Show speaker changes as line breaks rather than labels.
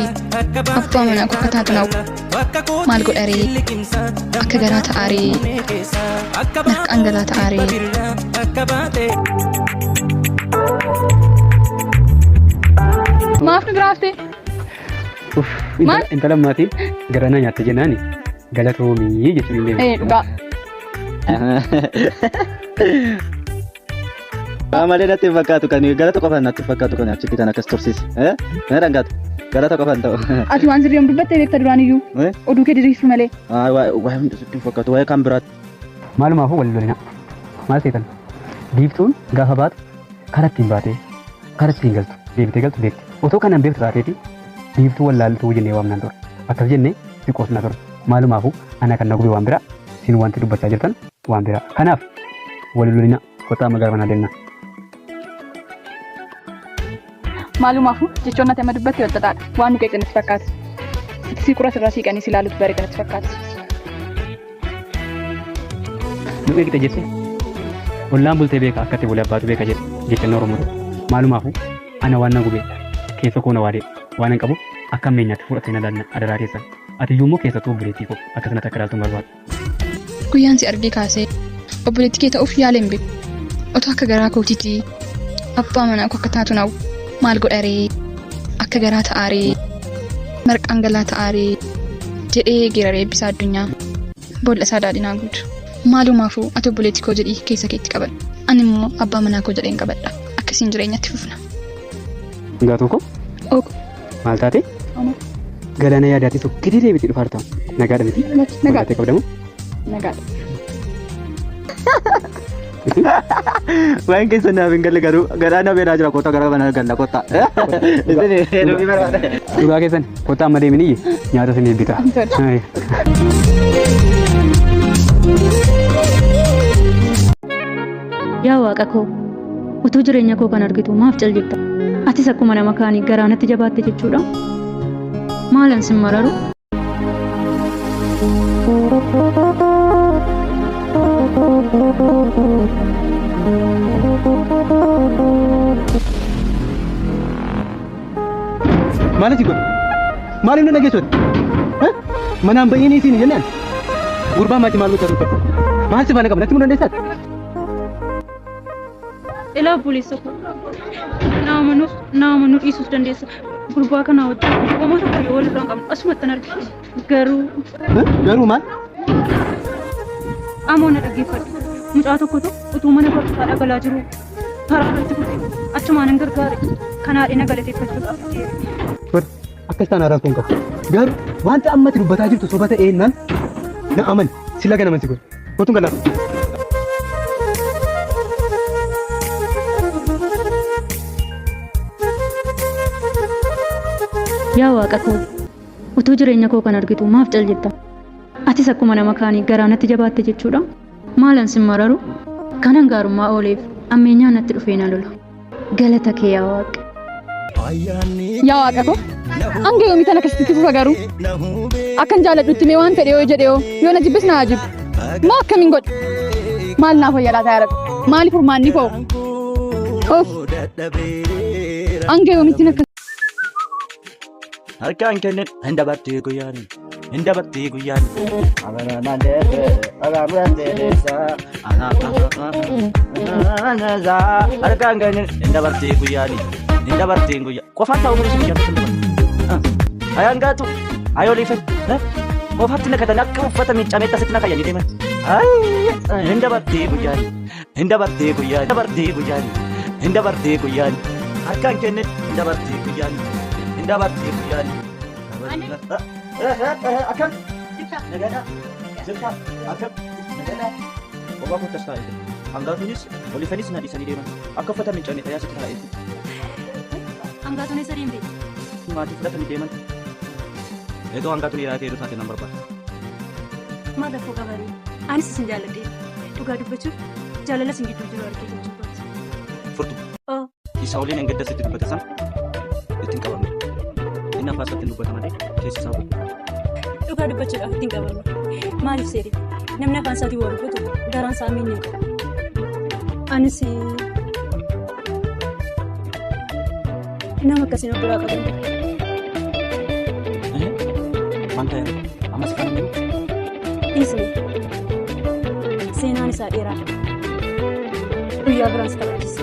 kootiitii abbaa manaa koo akka taatu na maal godharee akka garaa ta'aaree marqaan galaa ta'aaree. Maaf nu biraa haftee?
Uff, intala ammaatiin garaa na nyaatte jennaani galatoomii jechuun hin
Ee dhugaa.
Waa malee natti hin fakkaatu kan galata qofaan natti hin fakkaatu kan achitti kan akkas tursiise. Na dhangaatu. Galata qofaan ta'u.
Ati waan sirrii dubbattee beekta duraan iyyuu. Oduu kee diriirsuu malee.
Waa'ee hundi sitti hin fakkaatu waa'ee kan biraatti.
Maalumaafuu wal lolina. Maal seetan? Biiftuun gaafa baatu karaa ittiin baatee karaa ittiin galtu deebitee galtu beekti. Otoo kanaan beektu taateeti biiftuu wallaaltuu jennee waamnaan ture. Akkas jennee si qoosna ture. Maalumaafuu ana kan na gube waan biraa isin wanti dubbachaa jirtan waan biraa. Kanaaf wal lolina kottaa amma gara manaa deemna.
Maalumaafuu jechoonni ati amma dubbatte wal xaxaadha. Waan nu qeeqxe natti fakkaata. Sitti siqura sirraa siiqanii si ilaalutu bareeda natti fakkaata.
Nu qeeqxe jette ollaan bultee beeka akka itti bule abbaatu beeka jedhe jecha inni Oromoo tokko. Maalumaafuu ana waan na gube keessa koo na waadee waan hin qabu akka ammeenyaatti fudhatee na ilaalina adaraa keessan. Ati iyyuu immoo keessattuu obboleettii koo akkasumatti akka ilaaltu hin barbaadu.
Guyyaan si argee kaasee obboleettii kee ta'uuf yaalee hin beeku. Otoo akka garaa kootiitii abbaa manaa koo akka taatu na maal godharee akka garaa ta'aaree marqaan galaa ta'aaree jedhee geeraree eebbisaa addunyaa boolla isaa daadhinaa guutu. Maalumaafuu ati obboleettii koo jedhii keessa keetti qabadhu. Ani immoo abbaa manaa koo jedheen qabadha. Akkasiin jireenyatti fufna.
Gaatuu koo
Ok.
maal taate?
Oma.
Galaana yaadaatii tokkitee deebitee dhufaa jirta. Nagaadha miti?
Nagaadha.
Nagaatee qabdamu?
Nagaadha.
Waan keessa naaf hin galle garuu garaa na beelaa jira kottaa gara mana galla kottaa. Isin dubbii barbaada.
Dhugaa keessan kottaa amma deeminiyyi nyaata isiniif bitaa.
Tole.
Ayi.
Yaa Waaqa koo, utuu jireenya koo kan argitu maaf cal jetta? Atis akkuma nama kaanii garaa natti jabaatte jechuudha? Maalan sin mararu?
Maal si godhe? Maaliif na dhageessuuti? Manaan ba'iin isiin jennaan. Gurbaa maatii maal gochaa turte? Maal si faana qaba? Natti himuu dandeessaati?
Ilaa obboleessa koo, na amanuus na amanuu dhiisuus dandeessa. Gurbaa kanaa wajjin homaa tokko yoo walirraa hin qabnu asumatti arge. Garuu
Garuu maal?
Amoo na dhaggeeffadhu. Mucaa tokkotu utuu mana barumsaa dhagalaa jiru karaa irratti kufe achumaan hin gargaare. Kanaa na galateeffachuudhaaf deeme.
Akkas taanaan rakkoo hin qabu. Garuu wanta ammatti dubbataa jirtu soba ta'eennaan na amani. Sila ganaman si godhe. Kottuun galaa.
Yaa Waaqa koo, utuu jireenya koo kan argitu maaf cal jetta? Atis akkuma nama kaanii garaa natti jabaatte jechuudha? Maalan sin mararu? Kanan gaarummaa ooleef ammeenyaan natti dhufee na lola. Galata kee yaa Waaq.
Yaa Waaqa koo, hanga yoomii tan akkasitti fufa garuu? Akkan jaaladhutti mee waan fedhe yoo jedhe yoo yoo na jibbis na haa jibbu. Moo akkamiin godhe? Maal naaf wayya laata yaa Rabbi? Maali furmaanni koo? Of hanga yoomittiin akka
Harkaan kennin hin dabartee guyyaan hin dabartee guyyaan. Harkaan kennin hin dabartee guyyaan hin dabartee guyyaa. Qofaan taa'u malee guyyaan hin dabartee. Ayaan gaatu ayoo liifan qofaatti nakatan akka uffata miiccamee asitti nakayyanii deeman. Hin dabartee guyyaan hin dabartee guyyaan dabartee guyyaan hin dabartee guyyaan. Harkaan kennin hin dabartee guyyaan hin dabartee guyyaan. Akkam? Nagaadhaa? Jirtaa? Akkam? Nagaadhaa? Kophaa kottas taa'ee jira. Hangaatuunis olifanis na dhiisanii deeman. Akka uffata miiccame ta'ee asitti taa'ee jira.
Hangaatuun eessa deemte?
Maatii fudhatanii deeman. Eetoo hangaatuun dhiiraa ta'ee taate nan barbaada.
Maal rakkoo qabanii? Anis isin jaalladhe. Dhugaa dubbachuuf jaalala isin gidduu jiru argee jechuu kooti.
Furtu.
Oo.
Isa waliin engadda sitti dubbate sana ittiin qabamne. Inni afaan isaatti dubbata malee keessi isaa guutuu.
Dhugaa dubbachuudhaaf ittiin qabamne. Maaliif seete? Namni afaan isaatiin waa dubbatu garaan isaa miinni hin qabu. Anis nama akkasiin of biraa qabu.
Maal ta'eera? Amma si faana jiru?
Dhiisne. Seenaan isaa dheeraadha. Guyyaa biraan si taphachiisa.